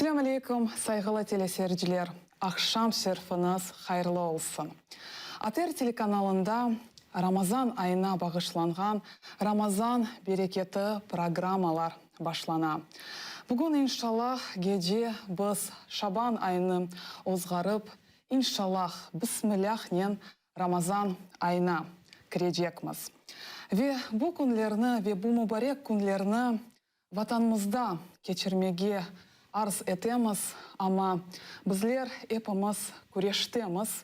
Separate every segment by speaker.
Speaker 1: Selâm aleyküm, sayğılı teleseyirciler! Aqşam şerfiñiz hayırlı olsun! ATR telekanalında Ramazan ayına bağışlanğan Ramazan bereketi programmalar başlana. Bugün, inşallah, gece biz Şaban ayını ozğarıp, inşallah, Bismillâhnen Ramazan ayına kirecekmiz. Ve bu künlerni ve bu mubarek künlerni Vatanımızda keçirmege arz etemiz, amma bizler epimiz küreştemiz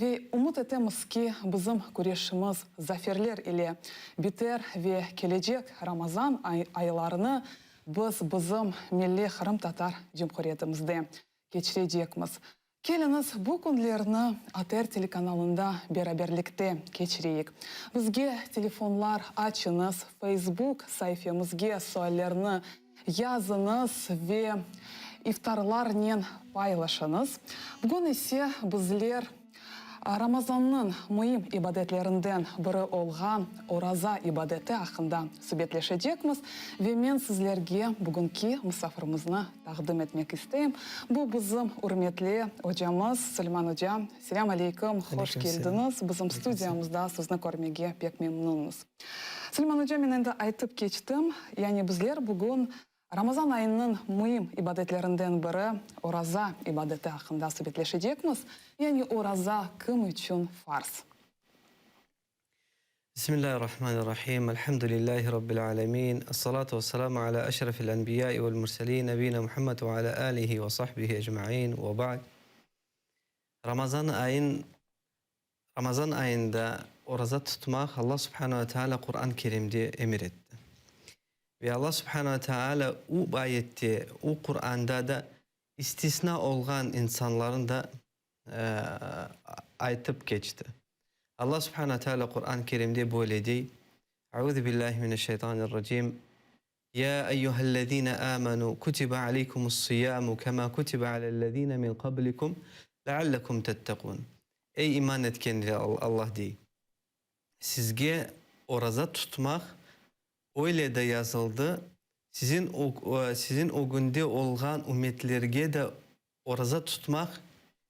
Speaker 1: ve ümüt etemiz ki, bizim küreşimiz zaferler ile biter ve kelecek Ramazan aylarını biz bizim milliy Qırımtatar Cumhuriyetimizde keçirecekmiz. Keliñiz, bu künlerni ATR telekanalında beraberlikte keçireyik. Bizge telefonlar açıñız, Facebook saifemizge suallerni yazıñız ve iftarlarnen paylaşıñız. Bugün ise bizler Ramazannıñ müim ibadetlerinden biri olğan oraza ibadeti aqqında subetleşecekmiz ve men sizlerge bugünki musafirimizni taqdim etmek isteyim. Bu bizim ürmetli ocamız Suleyman oca. Selâm aleyküm, hoş keldiñiz. Bizim studiyamızda sizni körmege pek memnünmiz. Suleyman oca, men endi aytıp keçtim, yani bizler bugün Ramazan ayınıñ müim ibadetlerinden biri, oraza ibadeti aqqında subetleşecekmiz. Yani oraza kim içün farz?
Speaker 2: Bismillahirrahmanirrahim. Elhamdülillahi Rabbil alemin. Essalatu vesselamu ala eşrefil enbiyai vel murselin, nebiyina Muhammed ve ala alihi ve sahbihi ecmain ve ba'd. Ramazan ayın Ramazan ayında oraza tutmaq Allah subhane ve teala Quran Kerimde emir etti. Ve Allah subhane ve teala u ayette, u Quranda da istisna olğan insanların da aytıp keçti. Allah subhane ve teala Quran Kerimde böyle dey, Euzu billahi mineşşeytanirracim. Ya eyyühellezine amenu kutibe aleykumus-siyamu kema kutibe alellezine min qablikum leallekum tettekun. Ey iman etkenler, Allah dey, sizge oraza tutmaq öyle de yazıldı, siziñ siziñ ögünde olğan ümmetlerge de oraza tutmaq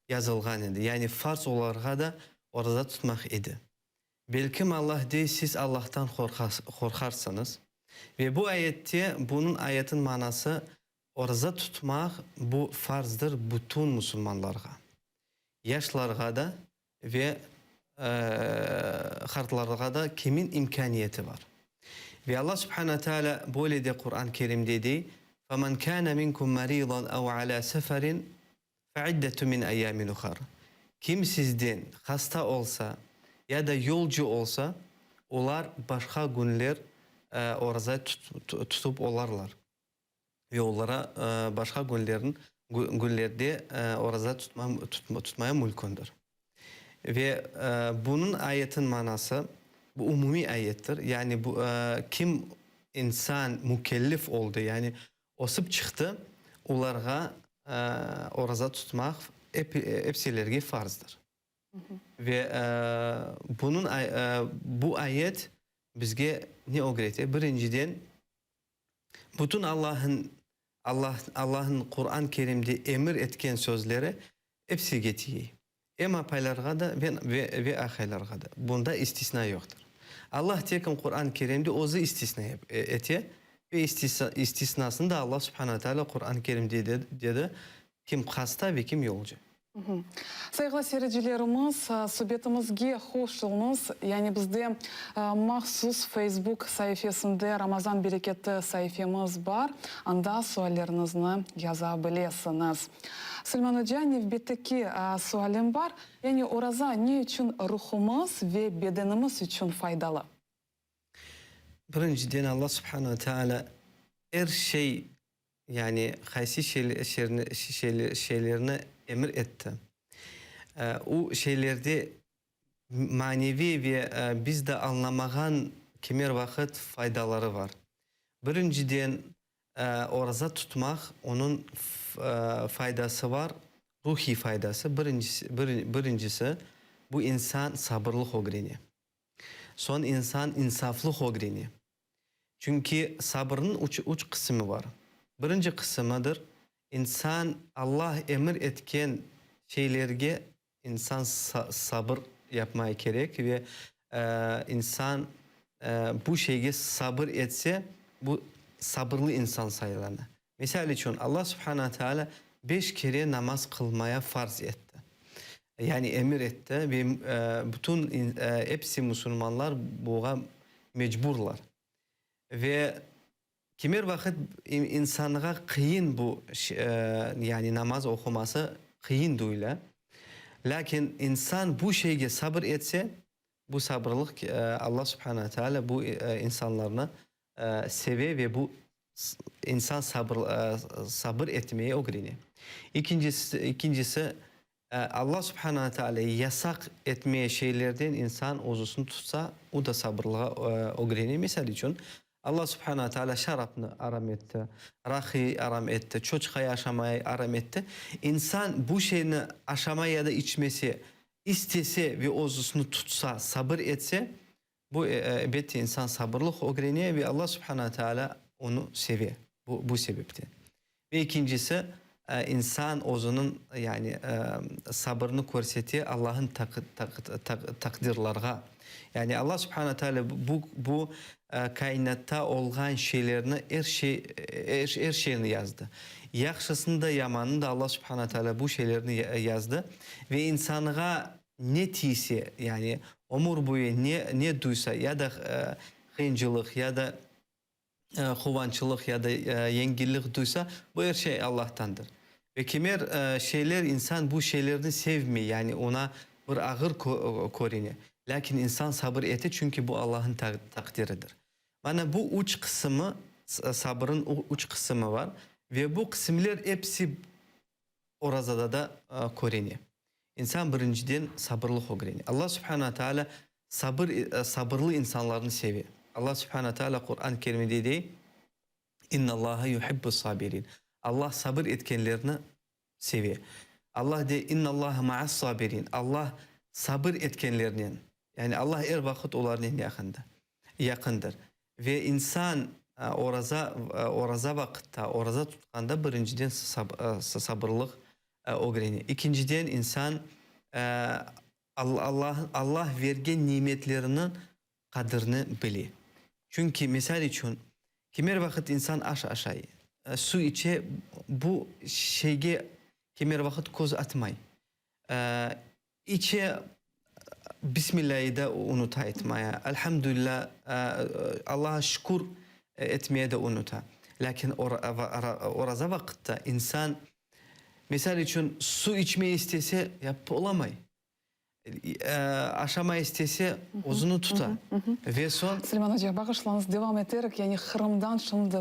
Speaker 2: yazılğan edi, yani farz olarğa da oraza tutmaq edi. Belkim Allah dey, siz Allahtan qorqarsıñız. Ve bu ayette, bunıñ ayetin manası, oraza tutmaq bu farzdır bütün musulmanlarğa, yaşlarğa da ve qartlarğa da, kimin imkâniyeti bar. Ve Allah subhane teala böyle de Quran Kerimde dey, Femen kâne minkum merîdan ev alâ seferin Fe'iddetun min eyyamin uhar, Kim sizden hasta olsa ya da yolcu olsa, olar başqa künler oraza tutıp olarlar ve olara başqa künlerde oraza tutmaya mülkündür. Ve bunıñ ayetin manası, bu umumiy ayettir, yani kim insan mükellif oldı, yani Ösip çıqtı, olarğa oraza tutmaq epsilerge farzdır. Ve bunıñ, bu ayet bizge ne ögrete? Birinciden, bütün Allah'ın, Allah'ın Quran Kerimde emir etken sözleri epsige tiyey. Em apaylarğa da ve aqaylarğa da. Bunda istisna yoqtır. Allah tekin Quran Kerimde özü istisna ete ve istisnasını da Allah subhane ve teala Quran Kerimde dedi, kim hasta ve kim yolcu.
Speaker 1: Sayğılı seyircilerimiz, subetimizge hoş oluñız. Yani bizde mahsus Facebook saifesinde Ramazan bereketi saifemiz bar, anda sualleriñizni yaza bilesiñiz. Suleyman oca, nevbetteki sualim bar. Yani oraza ne içün ruhumız ve bedenimiz içün faydalı?
Speaker 2: Birinciden, Alla subhane ve teala er şey, yani qaysı şeylerni emir etti, o şeylerde maneviy ve biz de añlamağan kimer vaqıt faydaları bar. Birinciden, Oraza tutmaq, onıñ faydası bar, ruhiy faydası. Birincisi, bu insan sabırlıq ögrene. Soñ insan insaflıq ögrene. Çünki sabırnıñ üç qısımı bar. Birinci qısımıdır, İnsan Allah emir etken şeylerge insan sabır yapmaya kerek ve insan bu şeyge sabır etse, bu sabırlı insan sayılana. Misal içün, Allah subhana teala beş kere namaz qılmaya farz etti, yani emir etti ve bütün episi musulmanlar buğa mecburlar. Ve kimer vaqıt insanğa qıyın bu, yani namaz oquması qıyın duyula. Lâkin insan bu şeyge sabır etse, bu sabırlıq Allah subhana teala bu insanlarnı seve ve bu insan sabır sabır etmeye ögrene. İkincisi, ikincisi Alla subhana teala yasaq etme şeylerden insan özüsini tutsa, o da sabırlığa ögrene. Misal içün, Alla subhana teala şarapnı aram etti, raqı aram etti, çoçqayı aşamayı aram etti. İnsan bu şeyni aşamay ya da içmese, istese ve özüsini tutsa, sabır etse, Bu, elbette, insan sabırlıq ögrene ve Alla subhana teala onı seve bu, bu sebepten. Ve ekincisi, insan özüniñ, yani, sabırını körsete Allah'ın taqdirlarğa. Yani, Alla subhana teala bu, bu kainatta olğan şeylerni, er şey, er şeyni yazdı. Yahşısını da, yamanını da Alla subhana teala bu şeylerni yazdı. Ve insanğa Ne tiyse, yani ömür boyu ne ne duysa, ya da qıyıncılıq, ya da quvançılıq, ya da yengillik duysa, bu er şey Allahtandır. Ve kimer şeyler insan bu şeylerni sevmey, yani oña bir ağır körüne. Lâkin insan sabır ete, çünki bu Allah'ın taqdiridir. Mana bu üç qısımı, sabırın üç qısımı var ve bu qısımler episi Orazada da körene. İnsan birinciden sabırlıq ögrene. Allah subhana taalâ sabır, sabırlı insanlarnı seve. Allah subhana taalâ Quran-ı Kerimde dey, İnnallaha yuhibbus sabirin. Allah sabır etkenlerni seve. Allah dey, İnnallaha ma'as sabirin. Allah sabır etkenlernen, yani Allah er vaqıt olarnen yaqındır, yaqındır. Ve insan oraza, oraza vaqıtta, oraza tutqanda birinciden sabırlıq ögrene. İkinciden insan Allah, Allah vergen nimetleriniñ qadrini bile. Çünki, misal içün, kimer vaqıt insan aş aşay, suv içe, bu şeyge kimer vaqıt köz atmay. İçe, Bismillâhi de unuta aytmaya, Elhamdülillâ, Allaha şükür etmeye de unuta. Lâkin oraza vaqıtta insan, misal içün, su içmeye istese, yapıp olamay. Aşamay istese, özüni tuta. Ve soñ.
Speaker 1: Suleyman oca, bağışlañız, devam eterik. Yani Qırımdan şimdi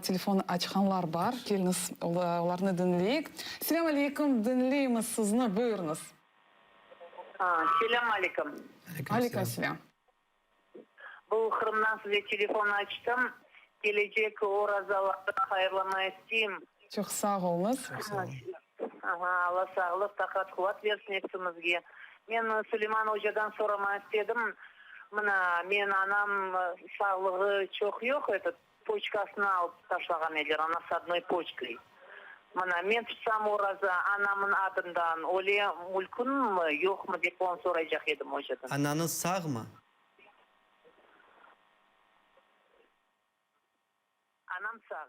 Speaker 1: telefon açqanlar bar. Keliñiz, olarnı diñleyik. Selâm aleyküm, diñleymiz sizni, buyurıñız.
Speaker 3: Selâm aleyküm.
Speaker 1: Aleyküm selâm.
Speaker 3: Bu Qırımdan size telefon açtım. Kelecek orazalarnı hayırlamay isteyim.
Speaker 1: Çoq sağ oluñız.
Speaker 3: Alla sağlıq, taqat, quvat bersin epsimizge. Men Suleyman ocadan soramaq istedim. Mına, men anam sağlığı çoq yoq, etot, poçkasını alıp taşlağan ediler, ona s odnoy poçkoy. Mına, men tutsam oraza anamın adından, öyle mülkünmi, yoqmı dep onı soraycaq edim ocadan.
Speaker 2: Anañız sağmı?
Speaker 3: Anam sağ.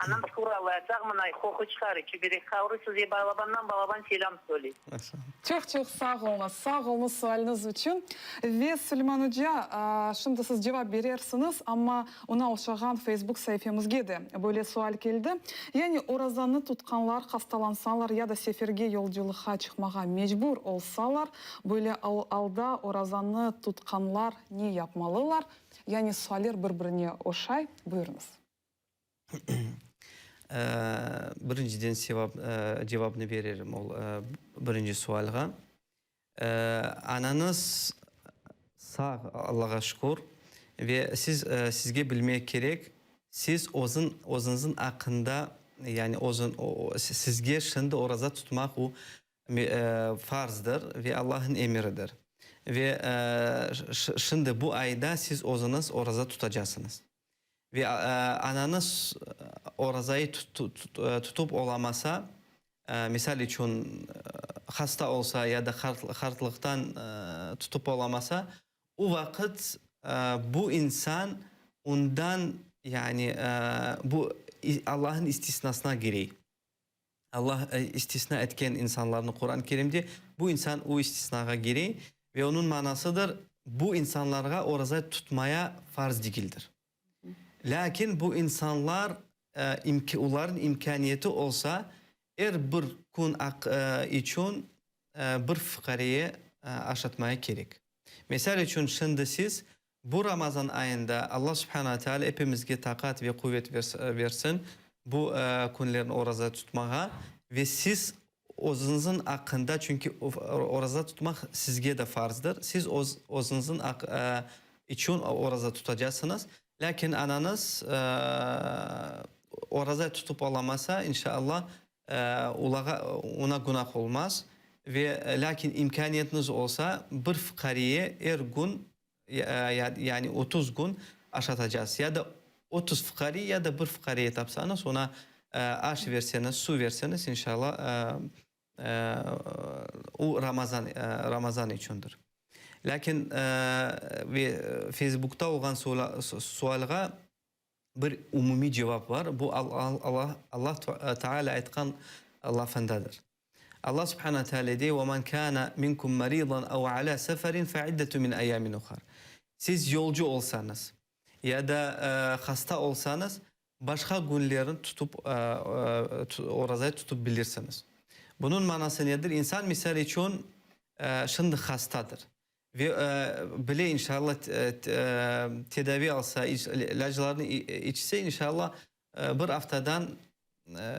Speaker 3: Anam şükür Allağa, sağ mına, qoqu çıqar, çiberek qavurı size balabandan balaban selâm söyley.
Speaker 1: Çoq-çoq sağ oluñız, sağ oluñız sualiñiz içün. Ve Suleyman oca, şimdi siz cevap berersiñiz, amma oña oşağan Facebook saifemizge de böyle sual keldi. Yani orazanı tutqanlar hastalansalar ya da seferge yolculıqqa çıqmağa mecbur olsalar, böyle alda orazanı tutqanlar ne yapmalılar? Yani sualler bir-birine oşay. Buyurıñız.
Speaker 2: Birinciden sevap, cevapnı bererim ol birinci sualğa. Anañız sağ, Allağa şükür, ve siz, sizge bilmek kerek, siz özün, özüñizniñ aqqında, yani özün, sizge şimdi oraza tutmaq o farzdır ve Allahnıñ emiridir. Ve şimdi bu ayda siz özüñiz oraza tutacasıñız. Ve anañız orazayı tutıp olamasa, misal içün, hasta olsa ya da qartlıqtan tutıp olamasa, o vaqıt bu insan ondan, yani bu Allahnıñ istisnasına kirey. Allah istisna etken insanlarnı Quran-ı Kerimde, bu insan o istisnağa kirey ve onıñ manasıdır, bu insanlarğa oraza tutmaya farz degildir. Lâkin bu insanlar, olarnıñ imkâniyeti olsa, er bir kün içün bir fuqareye aşatmaya kerek. Misal içün, şimdi siz bu Ramazan ayında Alla Subhana Teala epimizge taqat ve quvet versin bu künlerni oraza tutmağa ve siz özüñizniñ aqqında, çünki oraza tutmaq sizge de farzdır, siz özüñizniñ içün oraza tutacasıñız, lâkin anañız oraza tutıp olamasa, inşaAllah, Ulağa, oña günah olmaz. Ve lâkin imkâniyetiñiz olsa, bir fuqareye er kün, yani 30 kün aşatacağız. Ya da 30 fuqare, ya da bir fuqareye tapsañız, oña aş verseñiz, suv verseñiz, inşallah, o Ramazan, Ramazan içündir. Lâkin ve Feysbukta olğan sualğa Bir umumiy cevap bar, bu Allah Teala aytqan lafındadır. Allah Subhana Teala dey, Ve men kâne minkum maridan ev alâ seferin fe iddetun min ayyamin uhar. Siz yolcu olsañız ya da hasta olsañız, başqa künlerini tutıp, orazayı tutıp bilirsiñiz. Bunıñ manası nedir? İnsan, misal içün, şimdi hastadır. Ve bile inşallah tedavi alsa, ilâclarnı içse, inşallah bir aftadan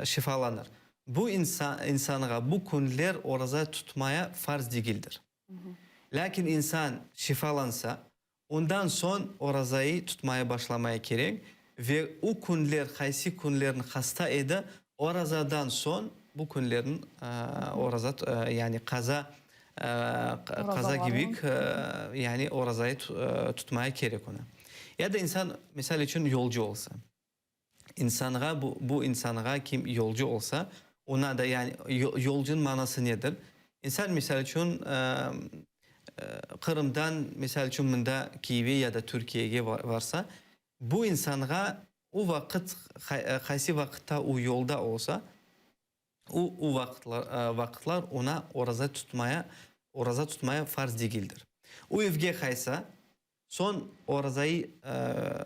Speaker 2: şifalanır. Bu insanğa bu künler oraza tutmaya farz degildir. Lâkin insan şifalansa, ondan soñ orazayı tutmaya başlamaya kerek ve o künler, qaysı künlerin hasta edi, orazadan soñ bu künlerin oraza, yani qaza Qaza kibi, yani orazayı tutmaya kerek onı. Ya da insan, misal içün, yolcu olsa. İnsanğa, bu, bu insanğa kim yolcu olsa, ona da, yani yolcunıñ manası nedir? İnsan, misal içün, Qırımdan, misal içün, mında Kiyevge ya da Türkiyege varsa, bu insanğa o vaqıt, qaysı vaqıtta o yolda olsa, O, o vaqıtlar, vaqıtlar oña oraza tutmaya, oraza tutmaya farz degildir. O evge qaysa, soñ orazayı,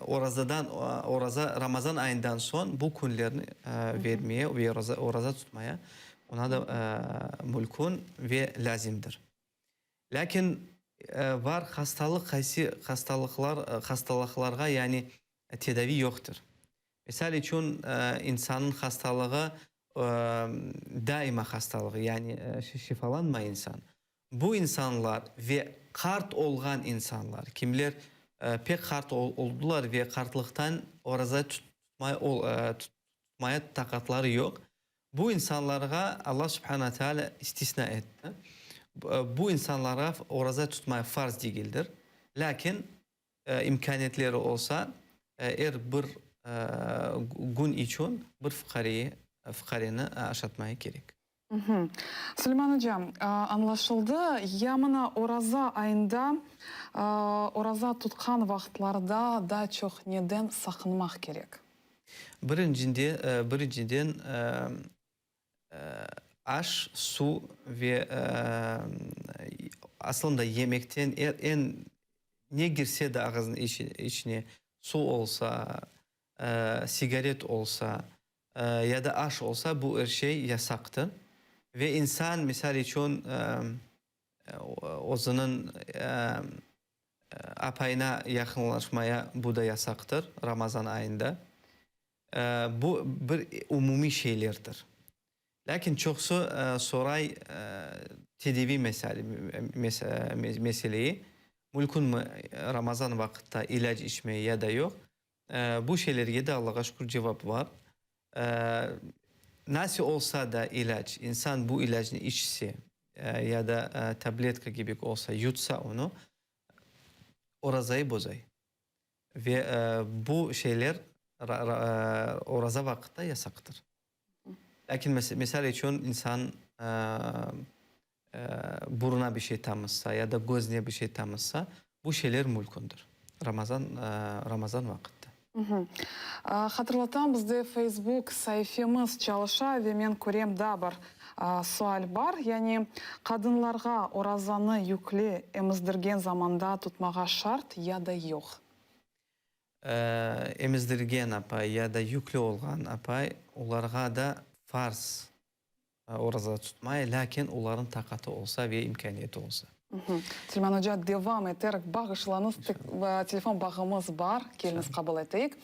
Speaker 2: orazadan, oraza, Ramazan ayından soñ bu künlerni vermeye ve oraza, oraza tutmaya oña da mülkün ve lâzimdir. Lâkin bar hastalıq, qaysı hastalıqlar, hastalıqlarğa yani tedavi yoqtır. Misal içün, insannıñ hastalığı daima hastalığı, yani şifalanmay insan. Bu insanlar ve qart olğan insanlar, kimler pek qart oldular ve qartlıqtan oraza tutmaya taqatları yoq, bu insanlarğa Allah Subhana Teala istisna etti. Bu insanlarğa oraza tutmaya farz degildir. Lâkin İmkâniyetleri olsa, er bir kün içün bir fuqareyi, fuqareni aşatmaya kerek.
Speaker 1: Suleyman oca, añlaşıldı. Ya mına oraza ayında, oraza tutqan vaqıtlarda daa çoq neden saqınmaq kerek?
Speaker 2: Birincinde, birinciden, Aş, suv ve aslında yemekten eñ ne girse de ağıznıñ içine, suv olsa, sigaret olsa ya da aş olsa, bu er şey yasaqtır. Ve insan, misal içün, özüniñ apayına yaqınlaşmaya, bu da yasaqtır Ramazan ayında. Bu bir umumiy şeylerdir. Lâkin çoqusı soray tedeviy meseleyi, mülkünmi Ramazan vaqıtta ilâc içmeye ya da yoq. Bu şeylerge de Allağa şükür cevap bar. Nasıl olsa da ilâc, insan bu ilâcnı içse ya da tabletka kibi olsa yutsa onı, orazayı bozay. Ve bu şeyler. Oraza vaqıtta yasaqtır. Lâkin, misal içün, insan buruna bir şey tamızsa ya da közüne bir şey tamızsa, bu şeyler mülkündür Ramazan, Ramazan vaqıtta.
Speaker 1: Hatırlatam, bizde Facebook saifemiz çalışa ve men körem daa bir sual bar, yani qadınlarğa orazanı yükli emizdirgen zamanda tutmağa şart ya da yoq?
Speaker 2: Emizdirgen apay ya da yüklü olğan apay, olarğa da farz oraza tutmay, lâkin olarnıñ taqatı olsa ve imkâniyeti olsa.
Speaker 1: Suleyman oca, devam eterek, bağışlañız, telefon bağımız bar, keliñiz qabul eteyik.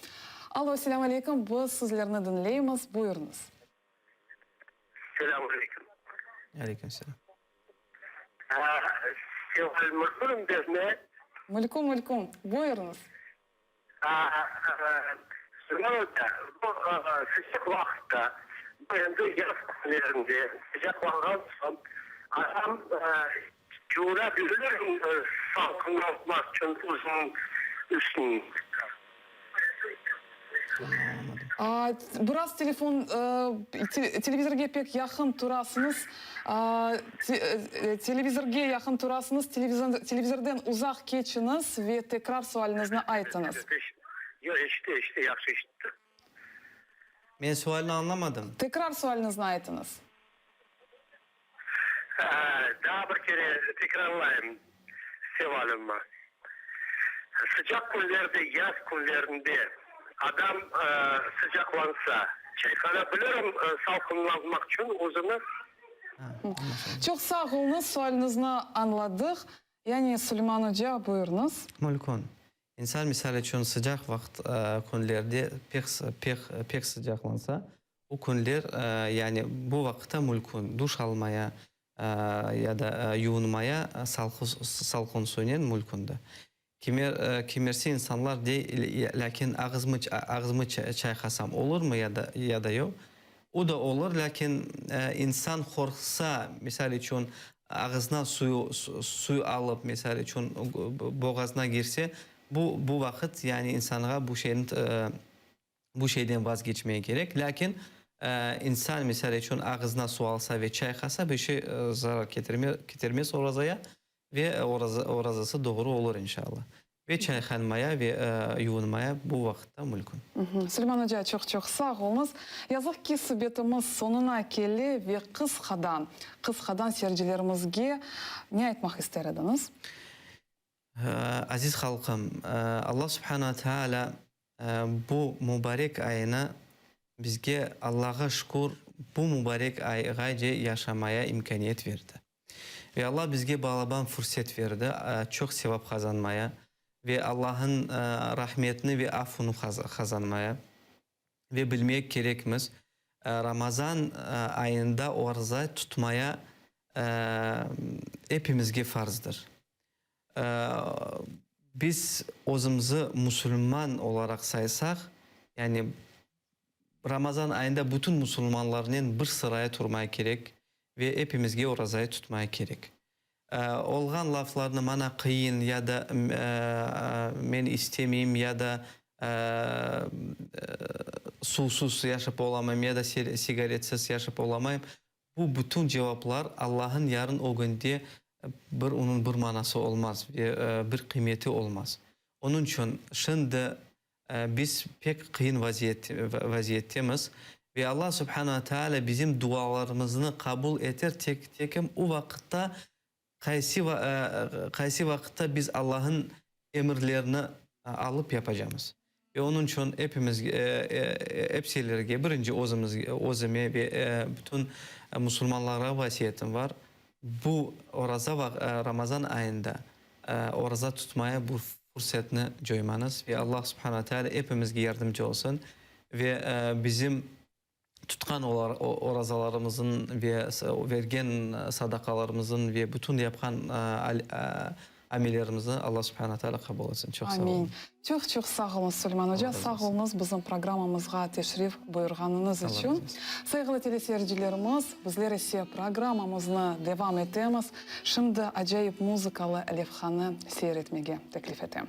Speaker 1: Alo, selâm aleyküm, biz sizlerni diñleymiz, buyurıñız.
Speaker 4: Selâm aleyküm.
Speaker 2: Aleyküm selâm.
Speaker 4: Seval mülküm berme.
Speaker 1: Mülküm, mülküm. Buyurıñız.
Speaker 4: Suleyman oca, bu sıcaq vaqıtta, bu endi yaz künlerinde sıcaqlanğan soñ adam yuvuna bilirmi salqınlatmaq içün özüniñ üstüni?
Speaker 1: Biraz telefon, televizorge pek yaqın turasıñız, televizorge yaqın turasıñız, televizorden uzaq keçiñiz ve tekrar sualiñizni aytıñız.
Speaker 4: Yoq, eşite, eşite, yahşı eşittim.
Speaker 2: Men sualni añlamadım.
Speaker 1: Tekrar sualiñizni aytıñız.
Speaker 4: Daa bir kere tekrarlayım sevalımı. Sıcaq künlerde, yaz künlerinde adam sıcaqlansa, çayhana bilirmi salqınlanmaq içün özüni?
Speaker 1: Çoq sağ oluñız, sualiñizni añladıq. Yani, Suleyman oca, buyurıñız.
Speaker 2: Mülkün. İnsan, misal içün, sıcaq vaqıt künlerde pek, pek, pek sıcaqlansa, o künler, yani bu vaqıtta mülkün duş almaya ya da yuvunmaya salqın suvnen mülkündir. Kimer, kimersi insanlar dey, lâkin ağızmı, ağızmı çayqasam olurmı ya da, ya da yoq? O da olur, lâkin insan qorqsa, misal içün, ağızına suyu, suyu alıp, misal içün, boğazına girse, bu, bu vaqıt, yani insanğa bu şeyni, bu şeyden vazgeçmege kerek. Lâkin insan, misal içün, ağızına su alsa ve çayqasa, bir şey zarar ketirme, ketirmez orazaya ve oraza, orazası doğru olur, inşallah. Ve çayqanmaya ve yuvunmaya bu vaqıtta mülkün.
Speaker 1: Suleyman oca, çoq-çoq sağ oluñız. Yazıq ki, subetimiz soñuna kele ve qısqadan, qısqadan seyircilerimizge ne aytmaq ister ediñiz?
Speaker 2: Aziz halqım, Alla subhana ve teala bu mubarek ayını bizge, Allağa şükür, bu mubarek ayğace yaşamaya imkâniyet berdi. Ve Alla bizge balaban furset berdi, çoq sevap qazanmaya ve Allahnıñ rahmetini ve afunı qazanmaya. Ve bilmek kerekmiz, Ramazan ayında oraza tutmaya epimizge farzdır. Biz özümizi musulman olaraq saysaq, yani Ramazan ayında bütün musulmanlarnen bir sıraya turmaya kerek ve epimizge orazayı tutmaya kerek. Olğan laflarnı mana qıyın ya da men istemeyim ya da suvsuz yaşap olamayım ya da sigaretsiz yaşap olamayım, bu bütün cevaplar Allah'ın yarın ögünde bir onıñ bir manası olmaz ve bir qıymeti olmaz. Onıñ içün şimdi Biz pek qıyın vaziyettemiz ve Alla subhana ve teala bizim dualarımıznı qabul eter tek tekim o vaqıtta, qaysı qaysı vaqıtta biz Allahnıñ emirlerini alıp yapacamız. Ve onıñ içün epimizge, epsilerge, birinci özümizge, özüme ve bütün musulmanlarğa vasiyetim var, bu oraza Ramazan ayında oraza tutmaya bu Fursetni coymañız ve Allah subhana ve teala epimizge yardımcı olsun ve bizim tutqan orazalarımızın ve vergen sadaqalarımızın ve bütün yapqan amellerimizni Allah subhana ve teala qabul etsin. Çoq sağ olun.
Speaker 1: Amin. Çoq çoq sağ oluñız, Suleyman oca. Sağ oluñız bizim programmamızğa teşrif buyurğanıñız içün. Sayğılı teleseyircilerimiz, bizler ise programmamıznı devam etemiz. Şimdi acayip muzıkalı levhanı seyir etmege teklif etem.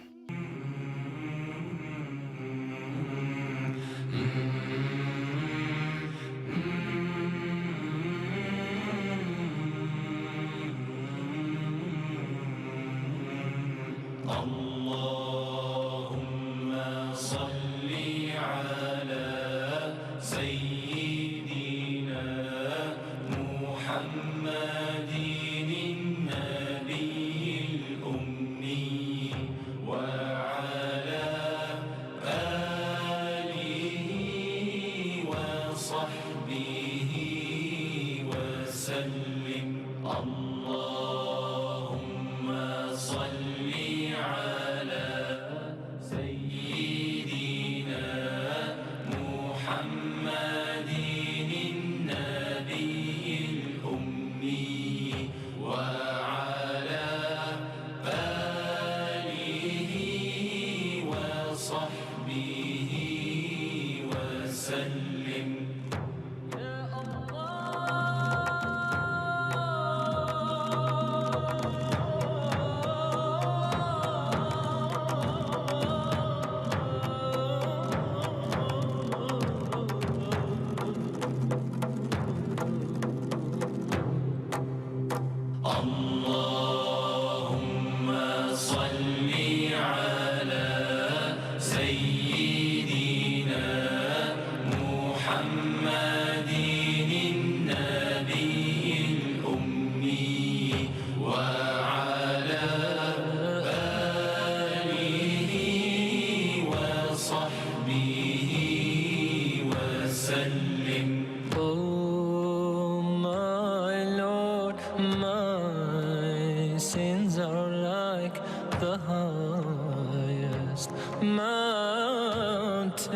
Speaker 5: mountain.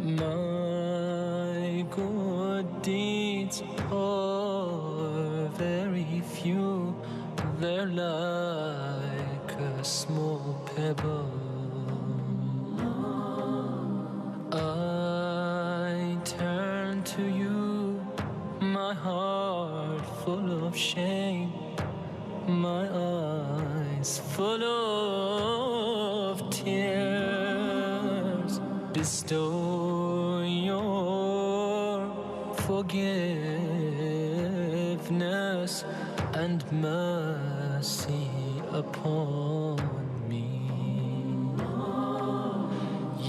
Speaker 5: My good deeds are very few, they're like a small pebble. I turn to you, my heart full of shame, my eyes full of tears. Bestow your forgiveness and mercy upon me.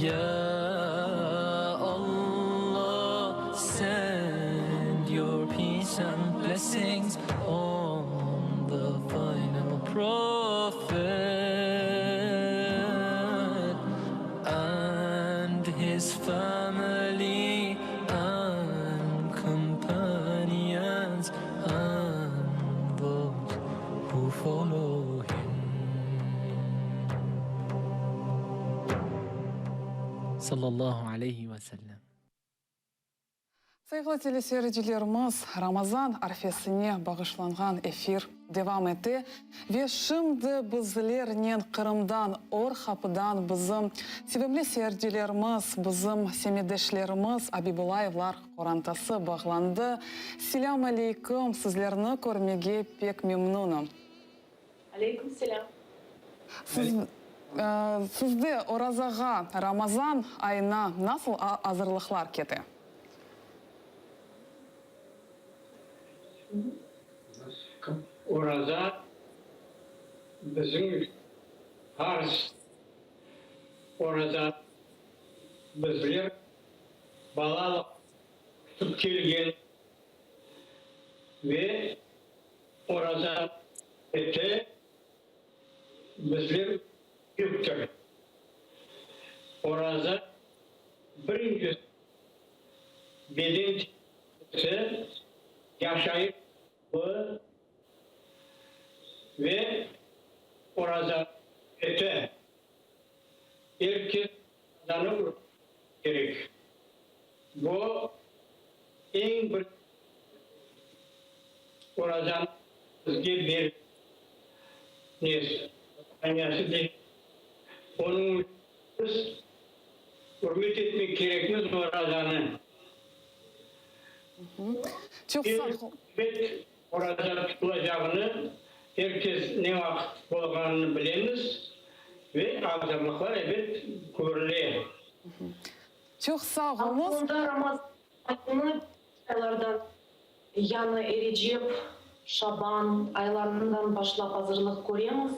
Speaker 5: Ya Allah, send your peace and blessings on the final prophet and his family and companions and those who follow him. Sallallahu aleyhi ve sellem.
Speaker 1: Sayğılı teleseyircilerimiz, Ramazan arfesine bağışlanğan efir devam ete ve şimdi bizlernen Qırımdan, Or Qapıdan bizim sevimli seyircilerimiz, bizim semetdeşlerimiz Abibulayevlar qorantası bağlandı. Selâm aleyküm, sizlerni körmege pek memnunım.
Speaker 6: Aleyküm selâm.
Speaker 1: Siz, sizde orazağa, Ramazan ayına nasıl azırlıqlar kete?
Speaker 7: Oraza bizim farz. Oraza bizler balalıq tutıp kelgen ve oraza eti bizler yüktir. Oraza birinci beden terbiyesi, yaşayış yolu ve oraza eti. Er kes orazanı ürmetmek kerek. Bu eñ bir orazanıñ bizge bergen nesi, aynası degil. Onıñ içün biz ürmet etmek kerekmiz orazanı.
Speaker 1: Çoq sağ ol.
Speaker 7: Elbet, oraza tutulacağını, er kes ne vaqıt olğanını bilemiz ve azırlıqlar, ebet, körüle.
Speaker 1: Çoq sağ oluñız.
Speaker 6: Aslında Ramazan ayını aylardan, yani Erecep, Şaban aylarından başlap azırlıq köremiz.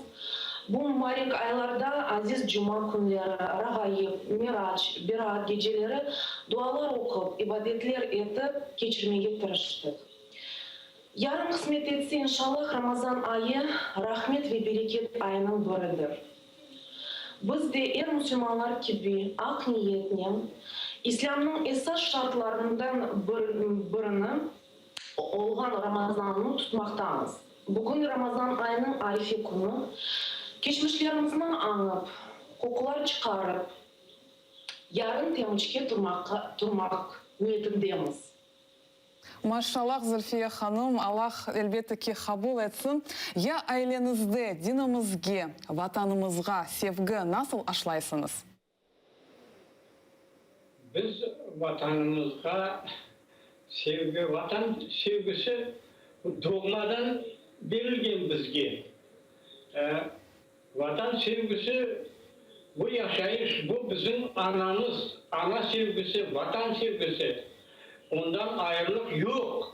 Speaker 6: Bu mübarek aylarda aziz cuma künleri, Rağayip, Mirac, Beraat geceleri dualar oqup, ibadetler etip keçirmege tırıştıq. Yarın qısmet etse, inşallah, Ramazan ayı rahmet ve bereket ayınıñ biridir. Biz de er musulmanlar kibi aq niyetnen İslâmnıñ esas şartlarından birini olğan Ramazannı tutmaqtamız. Bugün Ramazan ayınıñ arife künü, keçmişlerimizni añıp, qoqular çıqarıp, yarın temiçke turmaq niyetindemiz.
Speaker 1: Maşallah, Zulfiye hanım, Allah, elbette ki, qabul etsin. Ya aileñizde dinimizge, Vatanımızğa sevgi nasıl aşlaysıñız?
Speaker 7: Biz Vatanımızğa sevgi, Vatan sevgisi doğmadan berilgen bizge. Vatan sevgisi, bu yaşayış, bu bizim anamız, ana sevgisi, Vatan sevgisi. Ondan ayrılıq yoq.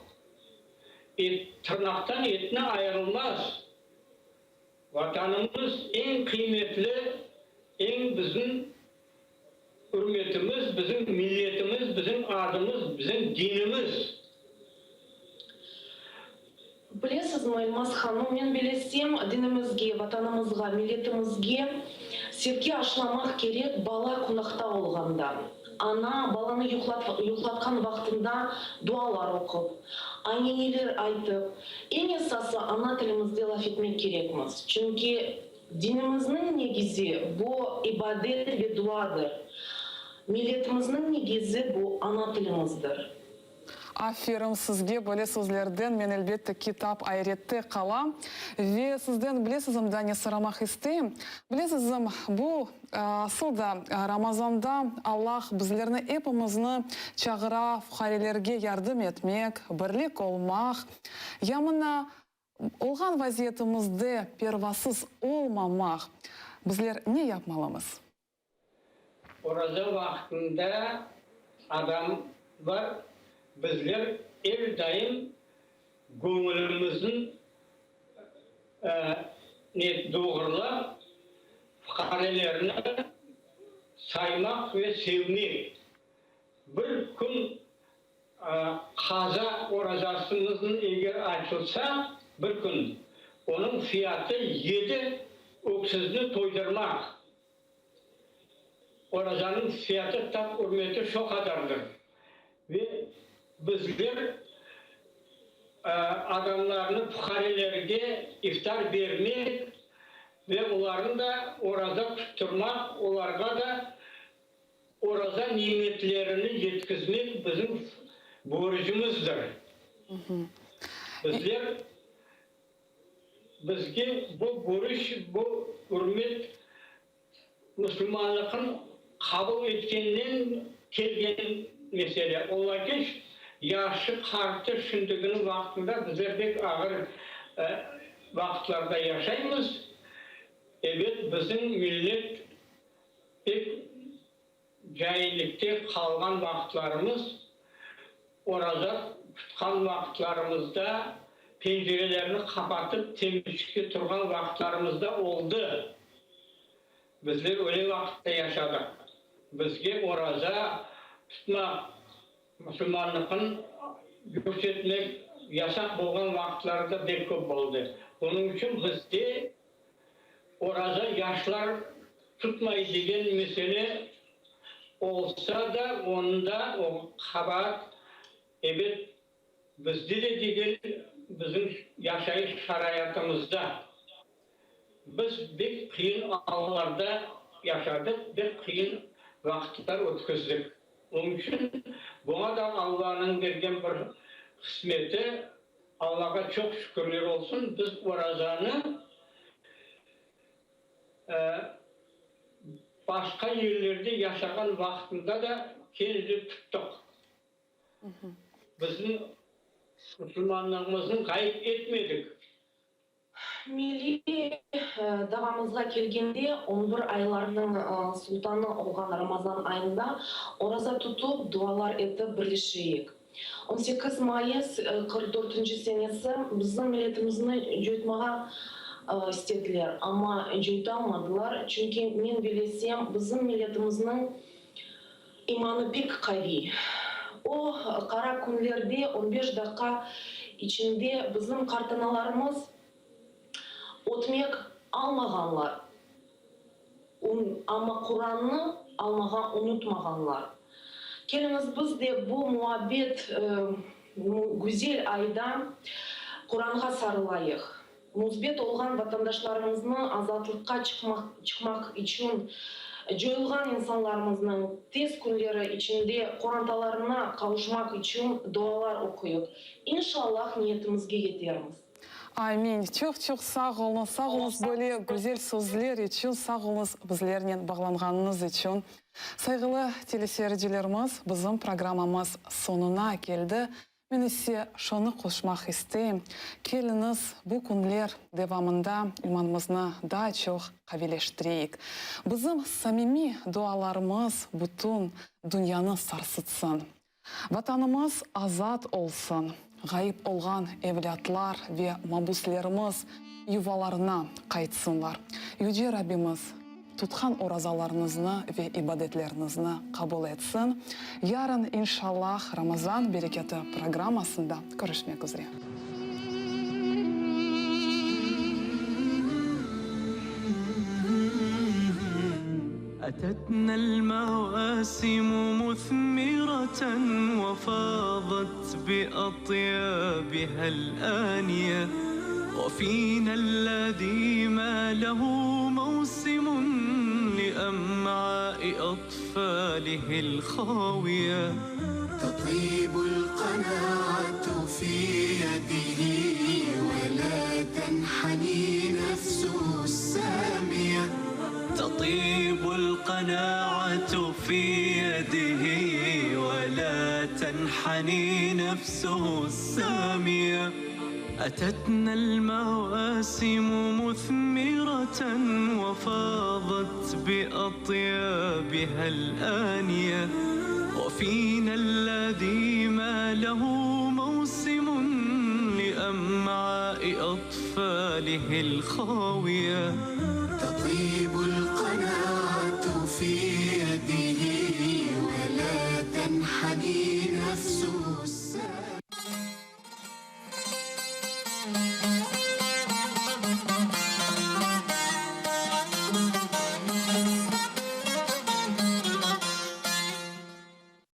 Speaker 7: Et, tırnaqtan etni ayırılmaz. Vatanımız eñ qıymetli, eñ bizim ürmetimiz, bizim milletimiz, bizim adımız, bizim dinimiz.
Speaker 6: Bilesizmi, Elmaz hanım, men bilesem, dinimizge, Vatanımızğa, milletimizge sevgi aşlamaq kerek bala qunaqta olğanda. Ana balanı yuqlatqan vaqtında dualar oqup, ayneneler aytıp, eñ esası ana tilimizde laf etmek kerekmiz. Çünki. Dinimizniñ negizi bu ibadet ve duadır. Milletimizniñ negizi bu ana tilimizdir.
Speaker 1: Aferin sizge, böyle sözlerden men elbette ki tap ayrette qalam. Ve sizden bilesizim da ne soramaq isteyim. Bilesizim, bu asıl da Ramazanda Allah bizlerni epimizni çağıra fuqarelerge yardım etmek, birlik olmaq, ya mına olğan vaziyetimizde pervasız olmamaq. Bizler ne yapmalımız?
Speaker 7: Oraza vaqtında adamlar, bizler er daim göñülimizniñ doğrulap, fuqarelerni saymaq ve sevmek. Bir kün qaza orazasımıznıñ eger açılsa, bir kün, onıñ fiyatı yedi öksüzni toydurmaq. Orazanıñ fiyatı tap ürmeti şo qadardır. Ve bizler adamlarnı fuqarelerge iftar bermek ve olarnı da oraza tutturmaq, olarğa da oraza nimetlerini yetkizmek bizim borcumızdır. Bizler Bizge bu görüş, bu ürmet musulmanlıqnıñ qabul etkeninden kelgen mesele. Ola ki, yaşı, qartı şimdiginiñ vaqtında bizler pek ağır vaqıtlarda yaşaymız. Ebet, bizim millet pek Caillikte qalğan vaqıtlarımız, oraza tutqan vaqıtlarımızda, pencerelerni qapatıp temizlikte turğan vaqıtlarımızda oldı. Bizler öyle vaqıtta yaşadıq. Bizge oraza tutmaq, musulmanlıqnı yürsetmek yasaq bolğan vaqıtları da pek köp boldı. Onıñ içün bizde Oraza yaşlar tutmay degen mesele olsa da, onda o qabaat, ebet, bizde de degil, bizim yaşayış şarayatımızda. Biz bek qıyın allarda yaşadıq, bek qıyın vaqıtlar ötküzdik. Onıñ içün buña da Allanıñ bergen bir qısmeti, Allağa çoq şükürler olsun, biz orazanı başqa yerlerde yaşağan vaqtında da kene de tuttıq. Bizim musulmanlığımıznı ğayıp etmedik.
Speaker 6: Milliy davamızğa kelgende, on bir aylarnıñ sultanı olğan Ramazan ayında oraza tutıp, dualar etip birleşeyik. 18 mayıs 44-nci senesi bizim milletimizni coytmağa istediler, amma coytalmadılar, çünki men bilesem, bizim milletimizniñ İmanı pek qaviy. O qara künlerde on beş daqqa içinde bizim qartanalarımız ötmek almağanlar, un, amma Qurannı almağa unutmağanlar. Keliñiz biz de bu muabbet, güzel ayda Quranğa sarılayıq. Müsbet olğan vatandaşlarımıznı azatlıqqa çıqmaq içün coyulğan insanlarımıznıñ tez künleri içinde qorantalarına qavuşmaq içün dualar oquyıq. İnşallah niyetimizge yetermiz.
Speaker 1: Amin. Çoq-çoq sağ oluñız. Sağ oluñız böyle güzel sözler içün, sağ oluñız bizlernen bağlanğanıñız içün. Sayğılı teleseyircilerimiz, bizim programmamız soñuna keldi. Men ise şunı qoşmaq isteyim, keliñiz, bu künler devamında imanımıznı daa çoq qavileştireyik. Bizim samimiy dualarımız bütün dünyanı sarsıtsın. Vatanımız azat olsun, ğayıp olğan evlâtlar ve mabuslerimiz yuvalarına qaytsınlar. Yüce Rabbimiz tutqan orazalarıñıznı ve ibadetleriñizni qabul etsin. Yarın, inşallah, Ramazan bereketi programmasında körüşmek üzre.
Speaker 5: وفينا الذي ما له موسم لأمعاء أطفاله الخاوية.
Speaker 8: تطيب القناعة في يده ولا تنحني نفسه السامية.
Speaker 5: تطيب القناعة في يده ولا تنحني نفسه السامية. أتتنا المواسم مثمرة وفاضت بأطيابها الآنية. وفينا الذي ما له موسم لأمعاء أطفاله الخاوية.